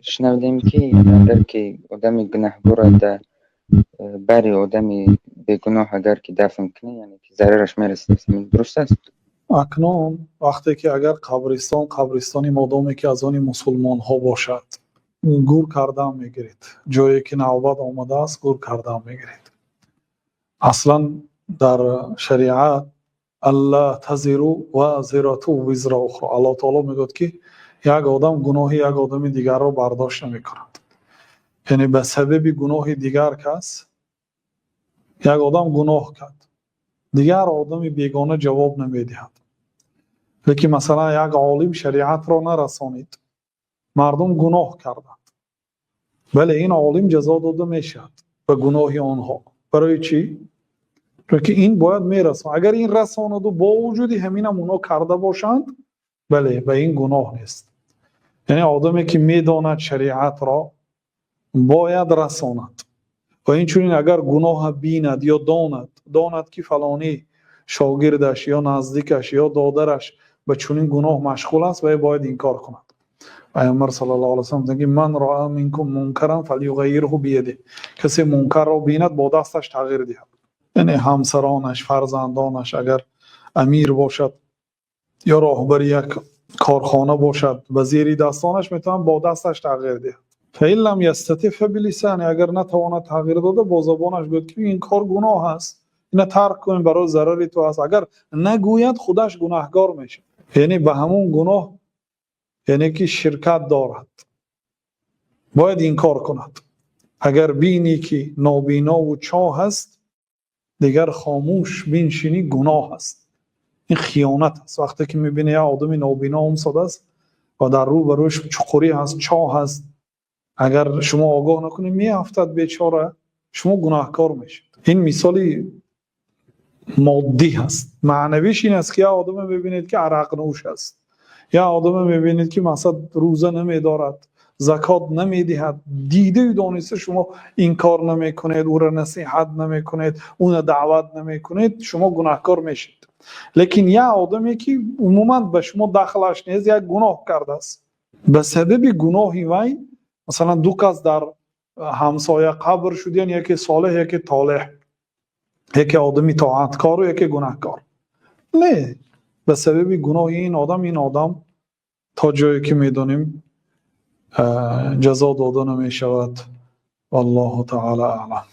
Шунавидем, ки агар ки одами гунаҳгорро дар бари одами бегуноҳ агар ки дафн кунӣ, яъне ки зарараш мерасад, дуруст аст? Акнун вақте ки агар қабристон, қабристони модоме ки аз они мусулмонҳо бошад, гур кардан мегиред. Ҷое ки навбат омадааст, гур кардан мегиред. Аслан дар шариат ألا تزر وازرة وزر أخرى, Аллоҳ таоло мегӯяд, ки як одам гуноҳи як одами дигарро бардошт намекунад. Яъне ба сабаби гуноҳи дигар кас, як одам гуноҳ кард, дигар одами бегона ҷавоб намедиҳад. Лекин масалан як олим шариатро нарасонид, мардум гуноҳ карданд, бале, ин олим ҷазо дода мешавад ба гуноҳи онҳо. Барои чӣ? Чунки ин бояд мерасон. Агар ин расонаду бо вуҷуди ҳаминам онҳо карда бошанд, бале, ба ин гуноҳ нест. Яъне одаме ки медонад шариатро, бояд расонад. Ва инчунин агар гуноҳа бинад ё донад, ки фалонӣ шогирдаш ё наздикаш ё додараш ба чунин гуноҳ машғул аст, вай бояд инкор кунад. Пайғамбар صلى الله عليه وسلم гуфтанд ки من رأى منكم منكرا فليغيره بيده, касе мункарро бинад, бо дасташ тағйир диҳад. Яъне ҳамсаронаш, фарзандонаш, агар амир бошад ё роҳбари як корхона бошад, ба зери дастонаш метавонад бо дасташ тағйир диҳад. فإن لم يستطع فبلسانه, агар натавонад тағйир дода, бо забонаш гӯяд, ки ин кор гуноҳ аст, ина тарк кун, барои зарари ту аст. Агар нагӯяд, худаш гунаҳгор мешавад, яъне ба ҳамон гуноҳ, яъне ки ширкат дорад, бояд инкор кунад. Агар бинӣ, ки нобинову чоҳ аст, дигар хомӯш биншинӣ, гуноҳ аст, ин хиёнат аст. Вақте ки мебинӣ, як одами нобино омсодааст ва дар рӯ ба рӯш чуқурӣ ҳаст, чоҳ ҳаст, агар шумо огоҳ накунед, меафтад бечора, шумо гунаҳкор мешавед. Ин мисоли моддӣ ҳаст. Маънавиш ин аст, ки як одаме мебинед, ки арақнӯш аст, як одаме мебинед, ки масалан рӯза намедорад, закот намедиҳад, дидаю дониста шумо инкор намекунед, ӯро насиҳат намекунед, ӯро даъват намекунед, шумо гунаҳкор мешавед. Лекин як одаме ки умуман ба шумо дахлаш нест, як гуноҳ кардааст, ба сабаби гуноҳи вай масалан ду кас дар ҳамсоя қабр шудиян, яке солеҳ, яке толеҳ, яке одами тоаткору яке гунаҳкор. Не, ба сабаби гуноҳи ин одам, ин одам то ҷое ки медонем, ҷазо дода намешавад. والله تعالى أعلم.